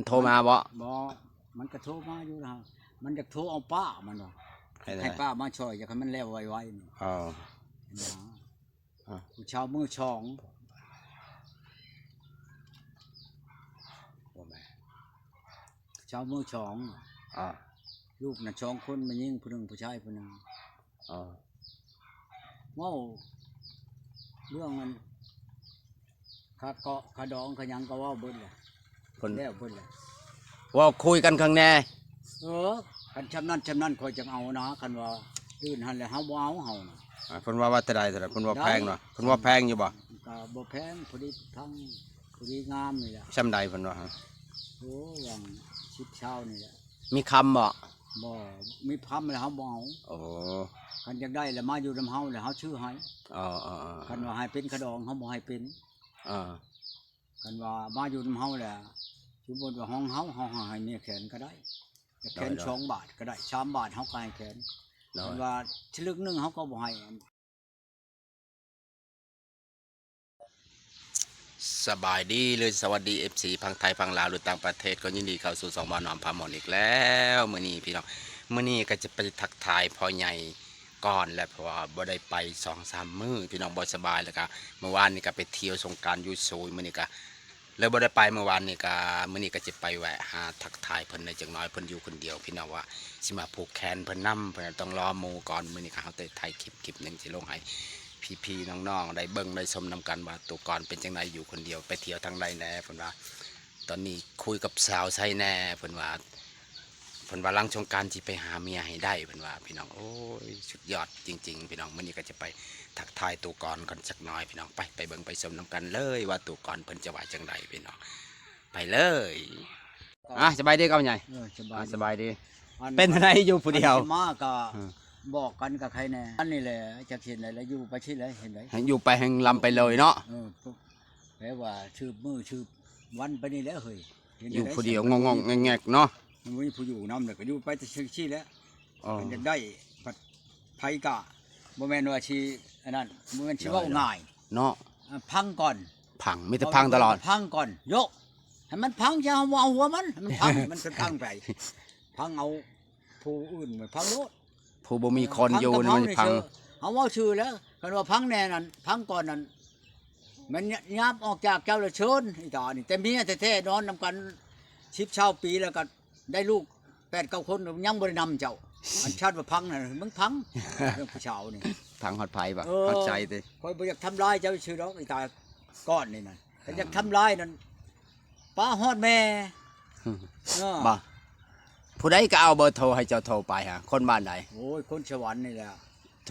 ມັນໂທມາບໍ່? ບໍ່ ມັນກໍໂທມາຢູ່ນະ ມັນຢາກໂທເອົາປ້າມັນວ່າ ໃຫ້ ໃຫ້ປ້າມາຊ່ອຍ ຢາກໃຫ້ມັນແລ້ວໄວໆນີ້. ອໍ ນະ ອ່າ ຜູ້ເຊົ່າມືສອງ ບໍ່ແມ່ນ ເຊົ່າມືສອງ ອ່າ ລູກນະສອງຄົນ ແມ່ຍິງຜູ້ໜຶ່ງ ຜູ້ຊາຍຜູ້ໜຶ່ງ. ອໍ ເວົ້າເລື່ອງອັນ ຄ່າເກາະຄ່າດອງຄ່າຫຍັງກໍເວົ້າເບິດແຫຼະ ເພິ່ນ ແລ້ວເບິດແຫຼະ ເວົ້າຄຸຍກັນຂ້າງແນ່. ເອີ ຄັນຊ່ຳນັ້ນຊ່ຳນັ້ນຂ້ອຍຈັ່ງເອົານະ ຄັນວ່າອື່ນຫັ້ນແຫຼະເຮົາບໍ່ເອົາເຮົານະ. ອ່າ ເພິ່ນວ່າ ວ່າເທົ່າໃດ ເທົ່າໃດ ເພິ່ນວ່າແພງເນາະ ເພິ່ນວ່າແພງຢູ່ບໍ່? ກໍບໍ່ແພງ ພໍດີຟັງ ພໍດີງາມນີ້ແຫຼະ. ຊ່ຳໃດເພິ່ນວ່າ? ໂອ້ ຫວ່າງສິບຊາວນີ້ແຫຼະ. ມີຄຳບໍ່? ບໍ່ ມີຄຳແລ້ວເຮົາບໍ່ເອົາ. ໂອ້ ຄັນຢາກໄດ້ແລ້ວມາຢູ່ນຳເຮົາແລ້ວເຮົາຊື້ໃຫ້. ອໍ ອໍ ອໍ ຄັນວ່າໃຫ້ເປັນຄ່າດອງເຮົາບໍ່ໃຫ້ເປັນ. ອ່າ ຄັນວ່າມາຢູ່ນຳເຮົາແລ້ວ ສົມມຸດວ່າຂອງເຮົາ ເຮົາໃຫ້ເມຍແຂນກໍໄດ້ ແຂນສອງບາດກໍໄດ້ ສາມບາດເຮົາກໍໃຫ້ແຂນ. ຄັນວ່າສະລຶກໜຶ່ງເຮົາກໍບໍ່ໃຫ້. ສະບາຍດີ ຫຼື ສະຫວັດດີ ເອັຟຊີ ຝັ່ງໄທ ຝັ່ງລາວ ຫຼື ຕ່າງປະເທດ ກໍຍິນດີເຂົ້າສູ່ຊ່ອງບ່າວໜອມພາມ່ວນອີກແລ້ວ. ມື້ນີ້ພີ່ນ້ອງ ມື້ນີ້ກໍຈະໄປທັກທາຍພໍ່ໃຫຍ່ກ່ອນແຫຼະ ເພາະວ່າບໍ່ໄດ້ໄປສອງສາມມື້ ພີ່ນ້ອງບໍ່ສະບາຍ ແລ້ວກໍມື້ວານນີ້ກໍໄປທ່ຽວສົງການຢູ່ໂຊຍ ມື້ນີ້ກໍເລີຍບໍ່ໄດ້ໄປ. ມື້ວານນີ້ກໍ ມື້ນີ້ກໍຈະໄປແວະຫາທັກທາຍເພິ່ນໄດ້ຈັກໜ້ອຍ ເພິ່ນຢູ່ຄົນດຽວ ພີ່ນ້ອງວ່າຊິມາຜູກແຂນເພິ່ນນຳ ເພິ່ນຕ້ອງລໍໝູ່ກ່ອນ. ມື້ນີ້ກໍເຮົາໄດ້ຖ່າຍຄລິບ ຄລິບໜຶ່ງ ຊິລົງໃຫ້ ພີ່ໆ ນ້ອງໆ ໄດ້ເບິ່ງໄດ້ຊົມນຳກັນວ່າ ໂຕກ່ອນເປັນຈັ່ງໃດ ຢູ່ຄົນດຽວ ໄປທ່ຽວທາງໃດແດ່ ເພິ່ນວ່າ ຕອນນີ້ຄຸຍກັບສາວໃສແດ່ ເພິ່ນວ່າ ເພິ່ນວ່າຫຼັງສົງການຊິໄປຫາເມຍໃຫ້ໄດ້ ເພິ່ນວ່າ ພີ່ນ້ອງ. ໂອ້ຍ ສຸດຍອດຈິງໆ ພີ່ນ້ອງ. ມື້ນີ້ກໍຈະໄປທັກທາຍໂຕກ່ອນກ່ອນຈັກໜ້ອຍ ພີ່ນ້ອງ. ໄປ ໄປເບິ່ງໄປຊົມນຳກັນເລີຍວ່າ ໂຕກ່ອນເພິ່ນຈະວ່າຈັ່ງໃດ ພີ່ນ້ອງ. ໄປເລີຍ. ອ່າ ສະບາຍດີກັບໃຫຍ່. ເອີ ສະບາຍ ອ່າ ດີ ສະບາຍດີ. ອັນ ເປັນຈັ່ງໃດຢູ່ຜູ້ດຽວ? ອັນມາກໍ ເອີ ບອກກັນກໍໃຄແນ່ ອັນນີ້ແຫຼະ ຈັກເຮັດໃດລະ ຢູ່ໄປຊີ້ແຫຼະ ເຮັດໃດ ໃຫ້ຢູ່ໄປແຮ່ງລຳໄປເລີຍເນາະ. ເອີ ແປວ່າສືບມື້ສືບວັນໄປນີ້ແຫຼະເຮີ້ຍ. ເຮັດແນວໃດ ຢູ່ຜູ້ດຽວງອກໆແງກໆເນາະ ມັນບໍ່ມີຜູ້ຢູ່ນຳ ແລ້ວກໍຢູ່ໄປແຕ່ຊີ້ແຫຼະ. ອໍ ຄັນຢາກໄດ້ ພັດ ໃຜກະບໍ່ແມ່ນວ່າຊິອັນນັ້ນ ບໍ່ແມ່ນຊິເວົ້າງ່າຍເນາະ. ອ່າ ພັງກ່ອນ ພັງ ມີແຕ່ພັງຕະຫຼອດ ພັງກ່ອນ ໂຍະ ໃຫ້ມັນພັງ ຢ່າເອົາຫົວມັນ ໃຫ້ມັນພັງ ມັນຊິພັງໄປ ພັງເອົາຜູ້ອື່ນມາພັງໂລດ. ຜູ້ບໍ່ມີຄົນຢູ່ ມັນຊິພັງ. ເຮົາເວົ້າຊື່ແລ້ວ ຄັນວ່າພັງແນ່ນັ້ນ ພັງກ່ອນນັ້ນ ມັນຍາມອອກຈາກເຈົ້າແລ້ວເຊີນ ອີຕານີ້ ແຕ່ເມຍແທ້ໆ ນອນນຳກັນສິບຊາວປີ ແລ້ວກໍ ໄດ້ລູກແປດເກົ້າຄົນ ຍັງບໍ່ໄດ້ນຳເຈົ້າ. ອັນຊາດວ່າພັງນັ້ນ ມຶງພັງ ເລື່ອງຜູ້ສາວນີ້ ພັງຮອດໃຜບໍ່? ເອີ ຮອດໃຈຕິ? ຂ້ອຍບໍ່ຢາກທຳລາຍເຈົ້າຊື່ດອກ ອີຕາກ້ອນນີ້ນະ. ຄັນຢາກທຳລາຍນັ້ນ ປາຮອດແມ່. ເອີ ບໍ່ ຜູ້ໃດກໍເອົາເບີໂທໃຫ້ເຈົ້າໂທໄປຫາ ຄົນບ້ານໃດ? ໂອ້ຍ ຄົນສະຫວັນນີ້ແຫຼະ.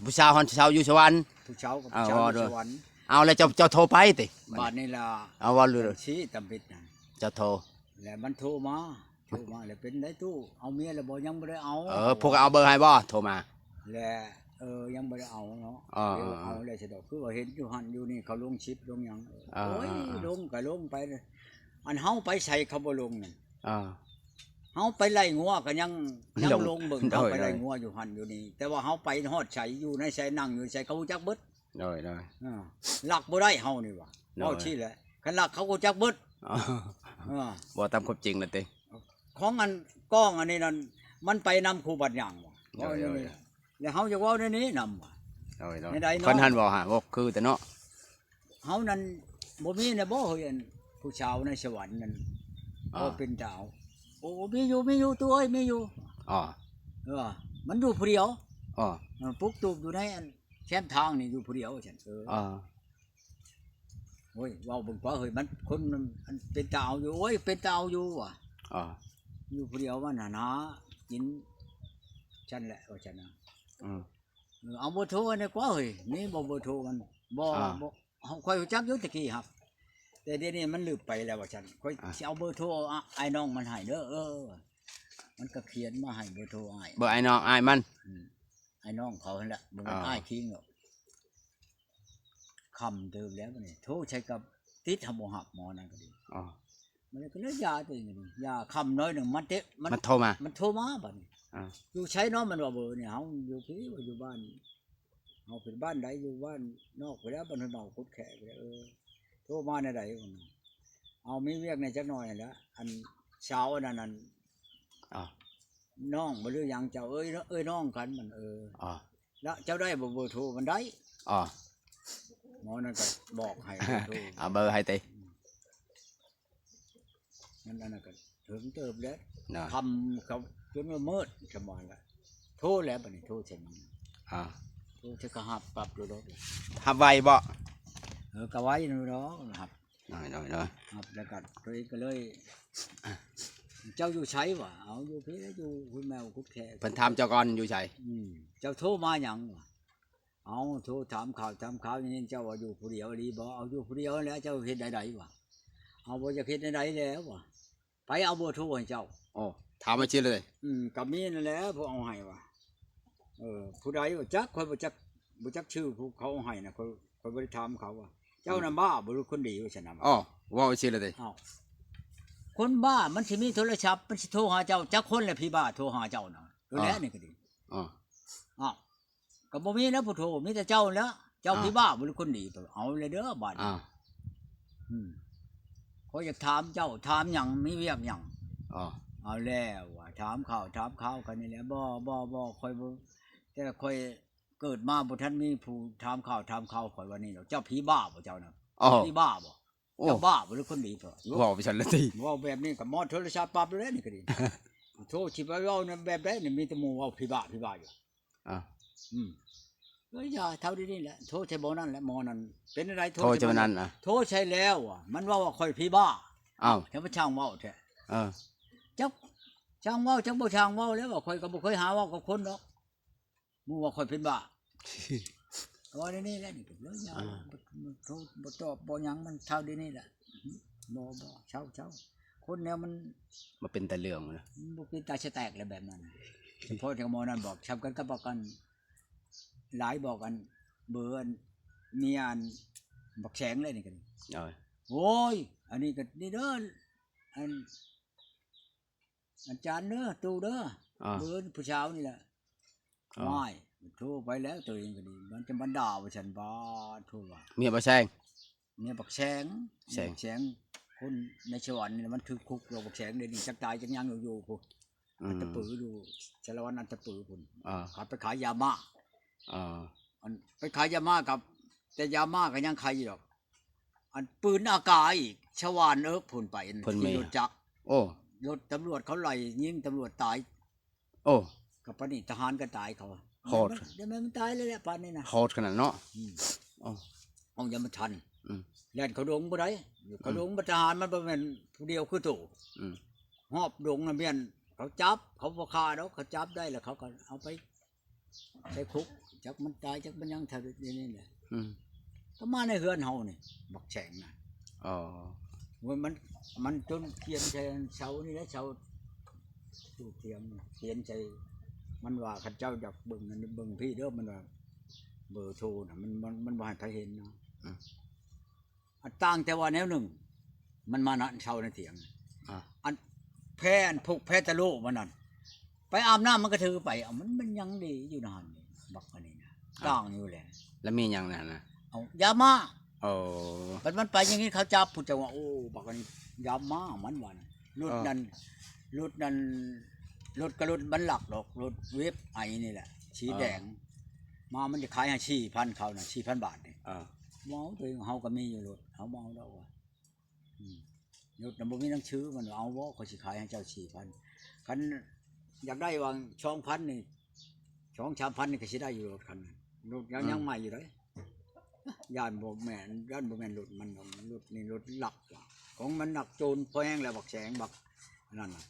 ຜູ້ສາວ ເຮົາ ເຮົາຢູ່ສະຫວັນ ຜູ້ສາວກັບ ເອີ ຜູ້ສາວຢູ່ສະຫວັນ. ເອົາ ແລ້ວເຈົ້າ ເຈົ້າໂທໄປຕິ? ບາດນີ້ລະ ເອົາ ເວົ້າເລື່ອງຊີ້ຕຳອິດນັ້ນ ເຈົ້າໂທ ແລ້ວມັນໂທມາ ໂທມາແລ້ວ ເປັນໄດຕູ້ ເອົາເມຍແລ້ວບໍ່? ຍັງບໍ່ໄດ້ເອົາ. ເອີ ພວກເອົາເບີໃຫ້ບໍ່? ໂທມາ ແລ້ວ ເອີ ຍັງບໍ່ໄດ້ເອົາເນາະ. ເອີ ດຽວເອົາແລ້ວຊິດອກ ຄືວ່າເຫັນຢູ່ຫັ້ນຢູ່ນີ້ ເຂົາລົງຄລິບລົງຫຍັງ. ເອີ ໂອ້ຍ ເອີ ລົງກໍລົງໄປ ອັນເຮົາໄປໃສເຂົາບໍ່ລົງນັ້ນ. ເອີ ເຮົາໄປໄລ່ງົວກໍຍັງ ຍັງລົງເບິ່ງ ໂດຍ ເຮົາໄປໄລ່ ໂດຍ ງົວຢູ່ຫັ້ນຢູ່ນີ້ ແຕ່ວ່າເຮົາໄປຮອດໃສ ຢູ່ໃນໃສ ນັ່ງຢູ່ໃສ ເຂົາຮູ້ຈັກເບິດ. ໂດຍ ໂດຍ ອ່າ ລັກບໍ່ໄດ້ເຮົານີ້ວ່າ ໂດຍ ເວົ້າຊີ້ແຫຼະ ຄັນລັກເຂົາກໍຈັກເບິດ. ອໍ ອ່າ ເວົ້າຕາມຄວາມຈິງນັ້ນຕິ ຂອງອັນກອງອັນນີ້ນັ້ນ ມັນໄປນຳຄູບາດຍ່າງວ່າ ໂດຍ ເວົ້ານີ້ ໂດຍ ແລ້ວເຮົາຢາກເວົ້າແນວນີ້ນຳວ່າ ໂດຍ ໂດຍ ແນວໃດເນາະ ເພິ່ນຫັ້ນເວົ້າຫາ ເວົ້າຄືແຕ່ເນາະ. ເຮົານັ້ນບໍ່ມີນະບໍ່ເຮີ້ຍ ອັນຜູ້ສາວໃນສະຫວັນນັ້ນ ອໍ ກໍເປັນຕາເອົາ. ໂອ້ ມີຢູ່ ມີຢູ່ ຕູ້ເອີຍ ມີຢູ່. ອໍ ເອີ ມັນຢູ່ຜູ້ດຽວ. ອໍ ເອີ ປຸກຕູບຢູ່ໃນອັນ ແຄມທາງນີ້ຢູ່ຜູ້ດຽວ ວ່າຊັ້ນ. ເອີ ອໍ ໂອ້ຍ ເວົ້າເບິ່ງກວ່າເຮີ້ຍ ມັນຄົນ ອັນ ເປັນຕາເອົາຢູ່. ໂອ້ຍ ເປັນຕາເອົາຢູ່ວ່າ. ອໍ ຢູ່ຜູ້ດຽວ ມັນຫາ ຫາກິນຊັ້ນແຫຼະ ວ່າຊັ້ນນະ. ອືມ ເອີ ເອົາເບີໂທອັນນີ້ກວ່າເຮີ້ຍ ມີບໍ່ເບີໂທມັນ? ບໍ່ ອໍ ບໍ່ ເຮົາ ຂ້ອຍຮູ້ຈັກຢູ່ແຕ່ກີ້ຫັ້ນ ແຕ່ດຽວນີ້ມັນລືມໄປແລ້ວ ວ່າຊັ້ນ. ຂ້ອຍ ອ່າ ຊິເອົາເບີໂທ ອະ ອ້າຍນ້ອງມັນໃຫ້ເດີ. ເອີ ມັນກໍຂຽນມາໃຫ້ເບີໂທອ້າຍ ເບີອ້າຍນ້ອງອ້າຍມັນ. ອືມ ອ້າຍນ້ອງເຂົາຫັ້ນແຫຼະ ບໍ່ແມ່ນ ອໍ ອ້າຍຄິງດອກ. ຄ່ຳເຕີບແລ້ວບັດນີ້ ໂທໃສ່ກໍຕິດ ຫາບໍ່ຮັບ ໝໍນັ້ນກໍດີ. ອໍ ມັນກໍເລີຍຢ່າຕົວເອງນີ້ ຢ່າ ຄ່ຳໜ້ອຍໜຶ່ງ ມັນເຕະ ມັນ ມັນໂທມາ ມັນໂທມາບັດນີ້. ອ່າ ຢູ່ໃສເນາະ ມັນວ່າເບີນີ້ ເຮົາຢູ່ພີ້ ວ່າຢູ່ບ້ານ ເຮົາເປັນບ້ານໃດ ຢູ່ບ້ານນອກໄປແລ້ວ ບ້ານຫ້ວຍເມົາ ກຸດແຂໄປແລ້ວ. ເອີ ໂທມາແນວໃດ? ເອົາ ມີວຽກແດ່ຈັກໜ້ອຍຫັ້ນແຫຼະ ອັນ ສາວອັນນັ້ນ ອັນ ອໍ ນ້ອງບໍ່ ຫຼືຫຍັງ ເຈົ້າເອີຍ ເອີຍນ້ອງກັນ ມັນ ເອີ ອໍ ແລ້ວເຈົ້າໄດ້ບໍ່ເບີໂທມັນ? ໄດ້ ອໍ ໝໍນັ້ນກໍບອກໃຫ້ເບີໂທ ເອົາເບີໃຫ້ຕິ ອືມ ນັ້ນ ອັນນັ້ນກໍເຖິງເຕີບແລ້ວ ເນາະ ຄ່ຳເຂົ້າຈົນວ່າມືດ ສະມານລະ ໂທແລ້ວ ບັດນີ້ໂທໃສ່ມັນ ອ່າ ໂທໃສ່ກໍຮັບປັບໂລດ ຮັບໄວບໍ່? ເອີ ກໍໄວຢູ່ດອກ ຮັບ ນ້ອຍໆ ຮັບແລ້ວກໍໂຕເອງກໍເລີຍ ເຈົ້າຢູ່ໃສວະ? ເອົາ ຢູ່ພີ້ແຫຼະ ຢູ່ພຸ້ນແມວກຸດແຄ ເພິ່ນຖາມເຈົ້າກ່ອນຢູ່ໃສ? ອືມ ເຈົ້າໂທມາຫຍັງວະ? ເອົາ ໂທຖາມຂ່າວ ຖາມຂ່າວ ໄດ້ຍິນເຈົ້າວ່າຢູ່ຜູ້ດຽວອີ່ຫຼີບໍ່? ເອົາ ຢູ່ຜູ້ດຽວແຫຼະ ເຈົ້າເຮັດແນວໃດວະ? ເອົາ ບໍ່ຢາກເຮັດແນວໃດແລ້ວວະ ໃຜເອົາເບີໂທໃຫ້ເຈົ້າ? ໂອ້ ຖາມມາຊີ້ເລີຍ ອືມ ກໍມີນັ້ນແຫຼະ ຜູ້ເອົາໃຫ້ວ່າ ເອີ ຜູ້ໃດວ່າ ຈັກ ຂ້ອຍບໍ່ຈັກ ບໍ່ຈັກຊື່ຜູ້ເຂົາເອົາໃຫ້ນະ ຂ້ອຍ ຂ້ອຍບໍ່ໄດ້ຖາມເຂົາວ່າ ເຈົ້ານະ ອືມ ບ້າບໍ່ ຫຼືຄົນດີ ວ່າຊັ້ນນະ ອໍ ເວົ້າຊີ້ເລີຍຕິ ເອົ້າ ຄົນບ້າມັນຊິມີໂທລະສັບ ມັນຊິໂທຫາເຈົ້າ ຈັກຄົນແຫຼະ ຜີບ້າໂທຫາເຈົ້ານະ ເອີ ອໍ ແລ້ວນີ້ກໍດີ ອໍ ອ້າວ ກໍບໍ່ມີແລ້ວຜູ້ໂທ ມີແຕ່ເຈົ້າແລ້ວ ເຈົ້າ ອ່າ ຜີບ້າບໍ່ ຫຼືຄົນດີ ເອົາແລ້ວເດີບາດນີ້ ອ່າ ອືມ ຂ້ອຍຢາກຖາມເຈົ້າ ຖາມຫຍັງ ມີວຽກຫຍັງ? ອໍ ເອົາແລ້ວວ່າ ຖາມຂ່າວ ຖາມຂ່າວກັນນີ້ແຫຼະ ບໍ່ ບໍ່ ບໍ່ ຂ້ອຍບໍ່ ແຕ່ຂ້ອຍເກີດມາບໍ່ທັນມີຜູ້ຖາມຂ່າວ ຖາມຂ່າວຂ້ອຍວ່ານີ້ດອກ ເຈົ້າຜີບ້າບໍ່ເຈົ້ານະ? ອໍ ຜີບ້າບໍ່? ໂອ້ ເຈົ້າບ້າບໍ່ ຫຼືຄົນດີ? ເວົ້າໄປຊັ້ນລະຕິ ເວົ້າແບບນີ້ກໍມອດໂທລະສັບປັບແລ້ວນີ້ກໍດີ ໂທຊິໄປເວົ້ານຳແບບໃດນີ້ ມີແຕ່ໝູ່ເວົ້າຜີບ້າ ຜີບ້າຢູ່ ອ່າ ອືມ ເອີຍ ຢ່າ ເທົ່າດຽວນີ້ແຫຼະ ໂທໃສ່ໝໍນັ້ນແຫຼະ ໝໍນັ້ນເປັນຈັ່ງໃດ ໂທໃສ່ໝໍນັ້ນ ໂທໃສ່ແລ້ວ ມັນເວົ້າວ່າຂ້ອຍຜີບ້າ ອ້າວ ແທ້ ມັນຊ່າງເວົ້າແທ້ ເອີ ຈັກຊ່າງເວົ້າ ຈັກບໍ່ຊ່າງເວົ້າແລ້ວ ຂ້ອຍກໍບໍ່ເຄີຍຫາເວົ້າກັບຄົນດອກ ໝູ່ວ່າຂ້ອຍເປັນບ້າ ເວົ້າແນວນີ້ແຫຼະ ນີ້ກໍເລີຍຍາວ ອ່າ ບໍ່ ບໍ່ໂຕ້ ບໍ່ຕອບ ບໍ່ຫຍັງ ມັນເທົ່າດຽວນີ້ແຫຼະ ບໍ່ ບໍ່ ເຊົາ ເຊົາ ຄົນແນວມັນ ບໍ່ເປັນຕາເລື່ອງນະ ມັນບໍ່ເປັນຕາສະແຕກແຫຼະແບບນັ້ນ ສະເພາະແຕ່ໝໍນັ້ນບອກ ສ່ຳກັນກັບບັກອັນ ຫຼາຍບອກ ອັນ ເບີ ອັນ ເມຍ ອັນ ບັກແສງເລີຍນີ້ກໍ ໂອ້ຍ ໂອ້ຍ ອັນນີ້ກໍນີ້ເດີ ອັນ ອາຈານເດີ ຕູ້ເດີ ອ່າ ເບີຜູ້ສາວນີ້ແຫຼະ ອ່າ ວ້າຍ ໂທໄປແລ້ວ ໂຕເອງກໍດີ ມັນຈະມາດ່າວ່າຊັ້ນ ບາດ ໂທວ່າ ເມຍບໍ່ແຊງ ເມຍບັກແສງ ແສງ ແສງ ຄົນໃນສະຫວັນນີ້ແຫຼະ ມັນຖືກຄຸກ ລາວບັກແສງ ດຽວນີ້ຈັກຕາຍຈັກຫຍັງຢູ່ ຢູ່ພຸ້ນ ອືມ ອັດຕະປືຢູ່ ສາລະວັນອັດຕະປືພຸ້ນ ອ່າ ເຂົາໄປຂາຍຢາມ້າ ອ່າ ອັນ ໄປຂາຍຢາມ້າກັບ ແຕ່ຢາມ້າກໍຍັງຂາຍຢູ່ດອກ ອັນປືນອາກາອີກ ສະຫວ່ານເອິກພຸ້ນໄປ ເພິ່ນມີ ຂີ່ລົດຈັກ ໂອ້ ລົດຕຳຫຼວດເຂົາໄລ່ຍິງຕຳຫຼວດຕາຍ ໂອ້ ກັບປານນີ້ທະຫານກໍຕາຍເຂົາ ໂຫດ ແຕ່ແມ່ນມັນຕາຍແລ້ວແຫຼະປານນີ້ນະ ໂຫດຂະໜາດເນາະ ອືມ ໂອ້ ເອົາຍັງບໍ່ທັນ ອືມ ແລ່ນເຂົ້າດົງບໍ່ໄດ້ ເຂົ້າດົງ ອືມ ບັດທະຫານມັນບໍ່ແມ່ນຜູ້ດຽວຄືໂຕ ອືມ ຮອບດົງນະແມ່ນເຂົາຈັບ ເຂົາບໍ່ຂ້າດອກ ເຂົາຈັບໄດ້ແລ້ວເຂົາກໍເອົາໄປ ໃສ່ຄຸກ ຈັກມັນຕາຍຈັກມັນຫຍັງ ຖ້າແບບນີ້ແຫຼະ ອືມ ກໍມາໃນເຮືອນເຮົານີ້ ບັກແສງນະ ອໍ ໂອ້ຍ ມັນ ມັນຈົນຂຽນໃສ່ເສົານີ້ແຫຼະ ເສົາຕູບຖຽງ ຂຽນໃສ່ ມັນວ່າ ຄັນເຈົ້າຢາກເບິ່ງນັ້ນ ເບິ່ງພີ້ເດີ ມັນວ່າ ເບີໂທນະ ມັນ ມັນ ມັນບໍ່ໃຫ້ໃຜເຫັນນະ ອືມ ອັນຕ່າງແຕ່ວ່າແນວໜຶ່ງ ມັນມານອນເຊົາໃນຖຽງ ອ່າ ອັນແພ ອັນພົກແພຕະໂລມັນນັ້ນ ໄປອາບນ້ຳມັນກໍຖືໄປ ເອົາ ມັນ ມັນຍັງດີຢູ່ໃນຫັ້ນນີ້ ບັກອັນນີ້ນະ ອ່າ ຕ່າງຢູ່ແຫຼະ ແລ້ວມີຫຍັງໃນຫັ້ນນະ? ເອົາ ຢາມ້າ ໂອ້ ບັດມັນໄປຢ່າງນີ້ເຂົາຈັບ ຜູ້ເຈົ້າວ່າ ໂອ້ ບັກອັນນີ້ຢາມ້າ ມັນວ່ານັ້ນ ລົດ ເອີ ນັ້ນ ລົດນັ້ນ ລົດກໍລົດມັນລັກດອກ ລົດເວບໄອນີ້ແຫຼະ ສີແດງ ອ່າ ມາ ມັນຈະຂາຍໃຫ້ສີ່ພັນ ເຂົານະ ສີ່ພັນບາດນີ້ ອ່າ ບໍ່ເອົາ ໂຕເອງ ເຮົາກໍມີຢູ່ລົດ ເຮົາບໍ່ເອົາດອກວ່າ ອືມ ລົດນະບໍ່ມີໜັງສື ມັນວ່າ ເອົາບໍ່ ຂ້ອຍຊິຂາຍໃຫ້ເຈົ້າສີ່ພັນ ຄັນຢາກໄດ້ຫວ່າງສອງພັນນີ້ ສອງສາມພັນນີ້ກໍຊິໄດ້ຢູ່ ລົດຄັນນັ້ນ ລົດຍັງ ອືມ ຍັງໃໝ່ຢູ່ເດ້ ຢ້ານບໍ່ແມ່ນ ຢ້ານບໍ່ແມ່ນລົດມັນດອກ ລົດນີ້ລົດລັກວ່າ ຂອງມັນນັກໂຈນພໍແຮງແລ້ວ ບັກແສງ ບັກອັນນັ້ນນະ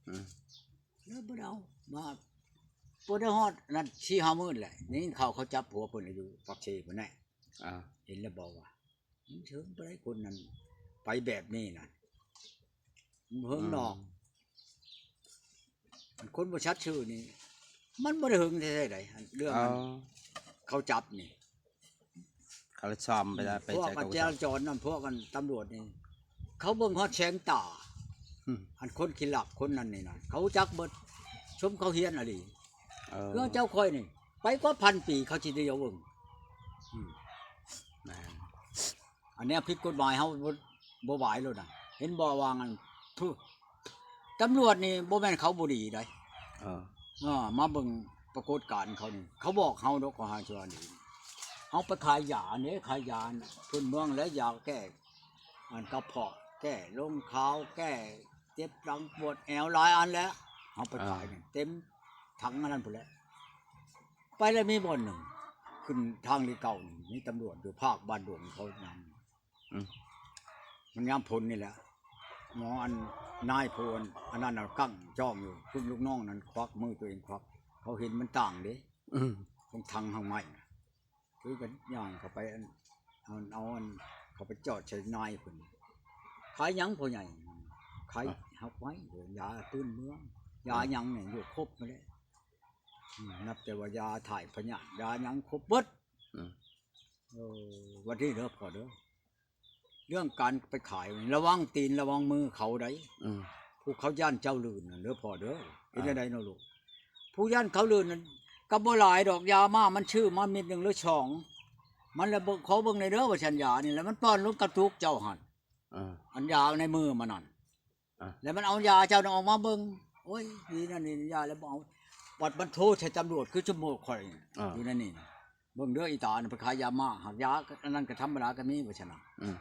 ອືມ ແລ້ວບໍ່ໄດ້ເອົາມາ ບໍ່ໄດ້ຮອດນັ້ນ ສີ່ຫ້າມື້ແຫຼະ ໄດ້ຍິນຂ່າວເຂົາຈັບຜົວເພິ່ນຢູ່ປາກເຊພຸ້ນແຫຼະ ອ່າ ເຫັນແລ້ວບໍ່ວ່າ ມັນເຖິງບໍ່ໄດ້ຄົນນັ້ນ ໄປແບບນີ້ນະ ມັນເຫິງດອກ ອືມ ອັນຄົນບໍ່ສັດຊື່ນີ້ ມັນບໍ່ໄດ້ເຫິງແທ້ໆໃດ໋ ອັນເລື່ອງ ເອີ ອັນເຂົາຈັບນີ້ ເຂົາຊອມໄປ ອືມ ໄປ ພວກ ໃຈ ອັນ ເຂົາ ຈະລາຈອນນັ້ນ ພວກ ອັນ ຕຳຫຼວດນີ້ ເຂົາເບິ່ງຮອດແສງຕາ ອືມ ອັນຄົນຂີ້ລັກຄົນນັ້ນນີ້ນະ ເຂົາຮູ້ຈັກເບິດ ຊົມເຂົາຮຽນອີ່ຫຼີ ເອີ ຄືເຈົ້າຂ້ອຍນີ້ ໄປກວ່າພັນປີ ເຂົາຊິດຽວເບິ່ງ ອືມ ແມ່ນ ອັນນີ້ຜິດກົດໝາຍ ເຮົາບໍ່ ບໍ່ຫວາຍໂລດນະ ເຫັນບໍ່ວ່າ ອັນ ຜູ້ ຕຳຫຼວດນີ້ບໍ່ແມ່ນເຂົາບໍ່ດີໃດ. ເອີ ເອີ ມາເບິ່ງປາກົດການເຂົານີ້ ເຂົາບອກເຮົາດອກ ເຂົາຫາຊິວ່າດີ. ເຮົາໄປຂາຍຢາເດ້ ຂາຍຢາພື້ນເມືອງ ແລະ ຢາແກ້ ອັນກະເພາະ ແກ້ລົງຂາວ ແກ້ເຈັບຫຼັງ ປວດແອວ ຫຼາຍອັນແຫຼະ. ເຮົາໄປຂາຍ ເອີ ເຕັມຖັງອັນນັ້ນພຸ້ນແຫຼະ. ໄປແລ້ວມີບ່ອນໜຶ່ງ ຂຶ້ນທາງລີເກົ້ານີ້ ມີຕຳຫຼວດຢູ່ພາກບ້ານດົງເຂົານຳ. ອືມ ມັນຍາມຝົນນີ້ແຫຼະ ໝໍອັນ ນາຍຜູ້ອັນ ອັນນັ້ນນະ ກັ້ງຈ້ອງຢູ່ ເພິ່ນລູກນ້ອງນັ້ນຄວັກ ມືຕົວເອງຄວັກ ເຂົາເຫັນມັນຕ່າງເດ້. ອືມ ຂອງຖັງຫາງໄມ້ນະ ຖືກັນຍ່າງເຂົ້າໄປ ອັນ ເອົາ ເອົາອັນ ເຂົ້າໄປຈອດໃສ່ນາຍເພິ່ນ. ຂາຍຫຍັງພໍ່ໃຫຍ່? ຂາຍ ອ່ະ ຮັກໄມ້ ຢາພື້ນເມືອງ ຢາ ອ່ະ ຫຍັງນີ້ຢູ່ຄົບໝົດແຫຼະ. ອືມ ນັບແຕ່ວ່າຢາຖ່າຍພະຍາດ ຢາຫຍັງຄົບເບິດ. ອືມ ເອີ ວັນນີ້ເດີພໍ່ເດີ ເລື່ອງການໄປຂາຍ ລະວັງຕີນລະວັງມືເຂົາໃດ. ອືມ ຜູ້ເຂົາຢ້ານເຈົ້າລື່ນນັ້ນເດີພໍ່ເດີ. ເຮັດແນວໃດເນາະລູກ? ຜູ້ຢ້ານເຂົາລື່ນນັ້ນກໍບໍ່ຫຼາຍດອກ ຢາມາ ມັນຊື້ມາເມັດໜຶ່ງຫຼືສອງ ມັນລະເບິ່ງ ຂໍເບິ່ງແດ່ເດີວ່າຊັ້ນ ຢານີ້ ແລ້ວມັນປ້ອນລົງກະຕຸກເຈົ້າຫັ້ນ. ເອີ ອັນຢາໃນມືມັນນັ້ນ ອ່ະ ແລ້ວມັນເອົາຢາເຈົ້ານັ້ນອອກມາເບິ່ງ ໂອ້ຍ ນີ້ນັ້ນນີ້ຢາ ແລ້ວບໍ່ເອົາ ບັດມັນໂທໃສ່ຕຳຫຼວດ ຄືຊຸມມື້ຂ້ອຍ ອ່າ ຢູ່ໃນນີ້ ເບິ່ງເດີ ອີຕານັ້ນໄປຂາຍຢາມາ ຫາກຢາອັນນັ້ນກໍທຳມະດາກໍມີ ວ່າຊັ້ນນະ. ອືມ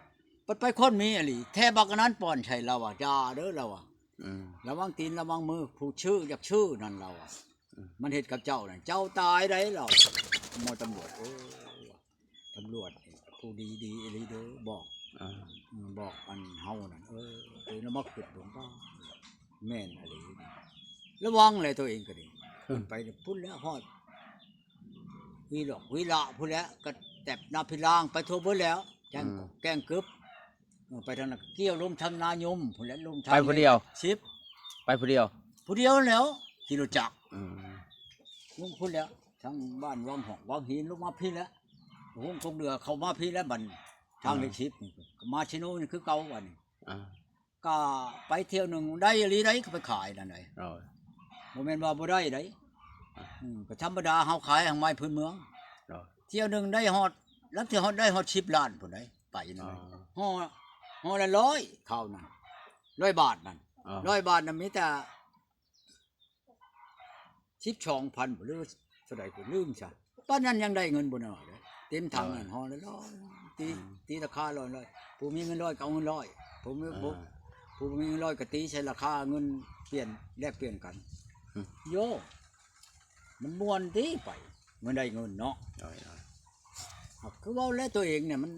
ບັດໄປຄົ້ນມີອີ່ຫຼີ ແທ້ບັກອັນນັ້ນປ້ອນໃສ່ລາວວ່າ ຢ່າເດີລາວວ່າ. ອືມ ລະວັງຕີນລະວັງມື ຜູ້ຊື້ຢາກຊື້ນັ້ນລາວວ່າ. ອືມ ມັນເຮັດກັບເຈົ້ານັ້ນ ເຈົ້າຕາຍໄດ໋ລາວ. ໝໍຕຳຫຼວດ ໂອ້ ຕຳຫຼວດນີ້ຜູ້ດີ ດີອີ່ຫຼີເດີ ບອກ ອ່າ ອືມ ບອກອັນເຮົານັ້ນ ເອີ ໂຕເອງລະມາຄິດເບິ່ງ ປ້າ ແມ່ນອີ່ຫຼີ ລະວັງແຫຼະໂຕເອງກໍດີ. ອືມ ໄປພຸ້ນແລ້ວ ຮອດວີຫຼອກວີລະພຸ້ນແລ້ວ ກະແຕັບນາພິລາງ ໄປທົ່ວເບິດແລ້ວ ແກ້ງ ອືມ ແກ້ງກຶບ ເອີ ໄປທາງນັ້ນ ກ່ຽວລົງທາງນາຍົມພຸ້ນແຫຼະ ລົງທາງ ໄປຜູ້ດຽວ ສິບ ໄປຜູ້ດຽວ ຜູ້ດຽວແລ້ວ ຂີ່ລົດຈັກ. ອືມ ລົງພຸ້ນແລ້ວ ທາງບ້ານວັງຫອກວັງຫີນ ລົງມາພີ້ແລ້ວ ຫົງກົງເດືອ ເຂົ້າມາພີ້ແລ້ວ ບັດທາງ ອ່າ ເລກສິບ ມາຊິໂນນີ້ຄືເກົ່າ ບັດນີ້ ອ່າ ກໍໄປທ່ຽວໜຶ່ງໄດ້ອີ່ຫຼີໃດ໋ ກໍໄປຂາຍນັ້ນໃດ໋. ໂດຍ ບໍ່ແມ່ນວ່າບໍ່ໄດ້ໃດ໋. ອ່າ ອືມ ກໍທຳມະດາ ເຮົາຂາຍຫາງໄມ້ພື້ນເມືອງ. ໂດຍ ທ່ຽວໜຶ່ງໄດ້ຮອດ ລະເທື່ອຮອດ ໄດ້ຮອດສິບລ້ານພຸ້ນໃດ໋ ໄປນັ້ນ. ອໍ ຫໍ່ ຫໍ່ລະຮ້ອຍ ເຂົ້ານັ້ນ ຮ້ອຍບາດນັ້ນ. ອໍ ຮ້ອຍບາດນັ້ນມີແຕ່ ສິບສອງພັນບໍ ຫຼືວ່າເທົ່າໃດກໍລືມຊະ ປານນັ້ນຍັງໄດ້ເງິນບໍ່ນ້ອຍເດ້ ເຕັມຖັງນັ້ນ ອໍ ຫໍ່ລະຮ້ອຍ ຕີ ອືມ ຕີລາຄາຮ້ອຍ ຮ້ອຍ ຜູ້ມີເງິນຮ້ອຍກໍເອົາເງິນຮ້ອຍ ຜູ້ມີ ອ່າ ຜູ້ ຜູ້ບໍ່ມີເງິນຮ້ອຍກໍຕີໃສ່ລາຄາເງິນປ່ຽນ ແລກປ່ຽນກັນ. ອືມ ໂຢ ມັນມ່ວນຕິໄປ ມັນໄດ້ເງິນເນາະ. ໂດຍ ໂດຍ ຫາກຄືເວົ້າແລ້ວ ໂຕເອງນີ້ມັນ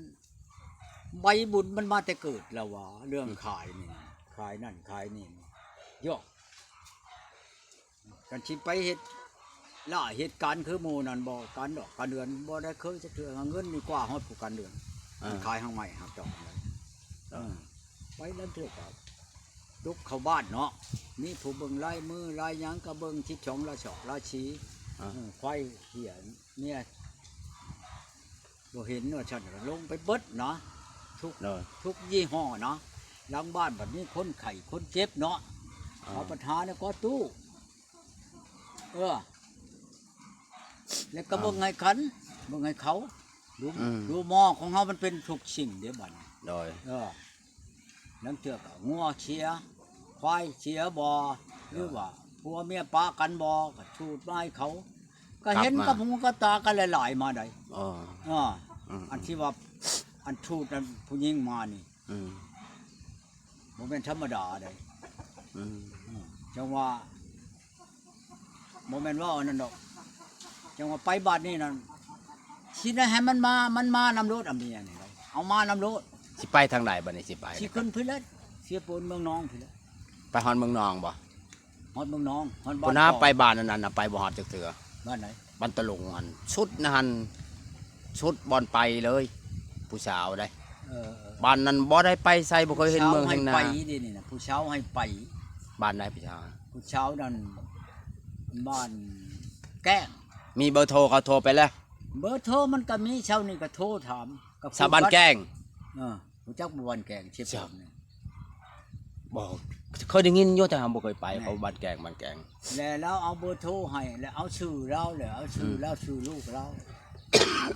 ໃບບຸນມັນມາແຕ່ເກີດແລ້ວຫວາ ເລື່ອງ ອືມ ຂາຍນີ້ ຂາຍນັ້ນຂາຍນີ້ ໂຢ ຄັນຊິໄປເຮັດລ້າເຮັດການຄືໝູ່ນັ້ນ ບໍ່ການດອກການເດືອນ ບໍ່ໄດ້ເຄີຍຈັກເທື່ອ ເງິນນີ້ກວ່າຮອດຜູ້ການເດືອນ. ອ່າ ມັນຂາຍຫາງໄມ້ຫາງດອກ ເອີ ເອີ ໄປລະເທື່ອກໍຕົກເຂົ້າບ້ານເນາະ ມີຜູ້ເບິ່ງລາຍມືລາຍຫຍັງ ກໍເບິ່ງສິບສອງລາຍສອກລາຍສີ. ອ່າ ເອີ ຄວາຍເຫຍເມຍ ບໍ່ເຫັນວ່າຊັ້ນ ກໍລົງໄປເບິດນະ ທຸກ ໂດຍ ທຸກຍີ່ຫໍ້ນະ. ຫຼັງບ້ານບັດມີຄົນໄຂ້ຄົນເຈັບເນາະ ອ່າ ເອົາບັນຫາໃນກໍຕູ້ ເອີ ແລ້ວກໍ ອ່າ ເບິ່ງໃຫ້ກັນ ເບິ່ງໃຫ້ເຂົາ ດູ ອືມ ດູໝໍຂອງເຮົາມັນເປັນທຸກສິ່ງເດ້ບັດນີ້. ໂດຍ ເອີ ລາງເທື່ອກໍງົວເສຍ ຄວາຍເສຍບໍ່ ເອີ ຫຼືວ່າຜົວເມຍປະກັນບໍ່ ກໍສູດມາໃຫ້ເຂົາ ກໍເຫັນກັບຫູກັບຕາກັນຫຼາຍໆມາໄດ໋. ອໍ ເອີ ອືມ ອັນທີ່ວ່າ ອັນສູດນັ້ນຜູ້ຍິງມານີ້ ອືມ ບໍ່ແມ່ນທຳມະດາເດ້. ອືມ ເອີ ຈັ່ງວ່າ ບໍ່ແມ່ນເວົ້າອັນນັ້ນດອກ ຈັ່ງວ່າໄປບາດນີ້ນັ້ນ ຊິໄດ້ໃຫ້ມັນມາ ມັນມານຳໂລດ ອາເມຍນີ້ ເອົາມານຳໂລດ. ຊິໄປທາງໃດບາດນີ້ ຊິໄປ ຊິຂຶ້ນພີ້ແຫຼະ ເຊໂປນເມືອງນອງພີ້ແຫຼະ. ໄປຮອດເມືອງນອງບໍ່? ຮອດເມືອງນອງ ຮອດບ້ານ ພຸ້ນນະ ໄປບ້ານອັນນັ້ນນະ ໄປບໍ່ຮອດຈັກເທື່ອ. ບ້ານໃດ? ບ້ານຕະຫຼົງຫັ້ນ ສຸດນະຫັ້ນ ສຸດບ່ອນໄປເລີຍ ຜູ້ສາວໃດ໋. ເອີ ເອີ ບ້ານນັ້ນບໍ່ໄດ້ໄປໃສ ບໍ່ເຄີຍເຫັນເມືອງເຫັນນາ. ຜູ້ສາວໃຫ້ໄປເດ້ນີ້ນະ ຜູ້ສາວໃຫ້ໄປ. ບ້ານໃດຜູ້ສາວ? ຜູ້ສາວນັ້ນບ້ານແກ້ງ. ມີເບີໂທເຂົາໂທໄປແລ້ວ? ເບີໂທມັນກໍມີ ເຊົ້ານີ້ກໍໂທຖາມ ກັບຊາວບ້ານແກ້ງ. ເອີ ຮູ້ຈັກບໍ່ບ້ານແກ້ງ ເຊໂປນນີ້? ບໍ່ ເຄີຍໄດ້ຍິນຢູ່ ແຕ່ເຮົາບໍ່ເຄີຍໄປ. ແມ່ນ ເຂົາບ້ານແກ້ງ ບ້ານແກ້ງ ແລ້ວລາວເອົາເບີໂທໃຫ້ ແລ້ວເອົາຊື່ລາວ ແລ້ວເອົາຊື່ ອືມ ລາວ ຊື່ລູກລາວ.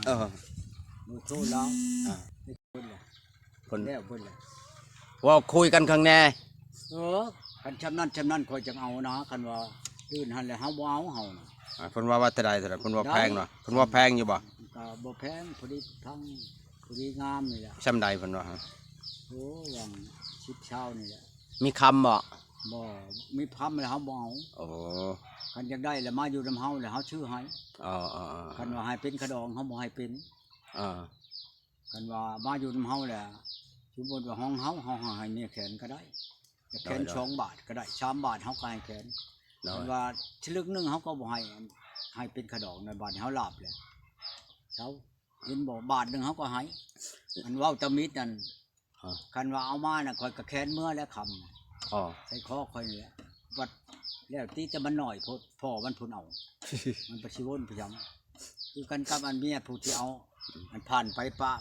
ເອີ ເບີໂທລາວ. ອ່າ ເພິ່ນແລ້ວ ເພິ່ນແລ້ວ ເວົ້າຄຸຍກັນຂ້າງແນ່. ເອີ ຄັນຊ່ຳນັ້ນຊ່ຳນັ້ນຂ້ອຍຈັ່ງເອົານະ ຄັນວ່າອື່ນຫັ້ນແຫຼະເຮົາບໍ່ເອົາເຮົານະ. ອ່າ ເພິ່ນວ່າ ວ່າເທົ່າໃດ ເທົ່າໃດ ເພິ່ນວ່າແພງເນາະ ເພິ່ນວ່າແພງຢູ່ບໍ່? ກໍບໍ່ແພງ ພໍດີພັງ ພໍດີງາມນີ້ແຫຼະ. ຊ່ຳໃດເພິ່ນວ່າ? ໂອ້ ຫວ່າງສິບຊາວນີ້ແຫຼະ. ມີຄຳບໍ່? ບໍ່ ມີຄຳແລ້ວເຮົາບໍ່ເອົາ. ໂອ້ ຄັນຢາກໄດ້ແລ້ວມາຢູ່ນຳເຮົາແລ້ວເຮົາຊື້ໃຫ້. ອໍ ອໍ ອໍ ຄັນວ່າໃຫ້ເປັນຂະດອງເຮົາບໍ່ໃຫ້ເປັນ. ອ່າ ຄັນວ່າມາຢູ່ນຳເຮົາແລ້ວ ສົມມຸດວ່າຫ້ອງເຮົາ ເຮົາໃຫ້ເມຍແຂນກໍໄດ້ ແຂນ ໂດຍ ສອງບາດກໍໄດ້ ສາມບາດເຮົາກໍໃຫ້ແຂນ. ໂດຍ ຄັນວ່າສະລຶກໜຶ່ງເຮົາກໍບໍ່ໃຫ້ ໃຫ້ເປັນຂະດອງໃນບາດເຮົາລາບແລ້ວ ເຊົາ ເຫັນບໍ່? ບາດໜຶ່ງເຮົາກໍໃຫ້ ອັນເວົ້າຕາມິດນັ້ນ ອ່າ ຄັນວ່າເອົາມານະ ຂ້ອຍກໍແຂນເມືອແລ້ວຄຳ ອໍ ໃສ່ຄໍຂ້ອຍນີ້ແຫຼະ. ບັດແລ້ວຕິ ແຕ່ມັນໜ້ອຍໂພດ ພໍ່ມັນພຸ້ນເອົາ ມັນໄປຊິວົນໄປຫຍັງ? ຄືກັນກັບອັນເມຍຜູ້ທີ່ເອົາ ອັນຜ່ານໄປປະ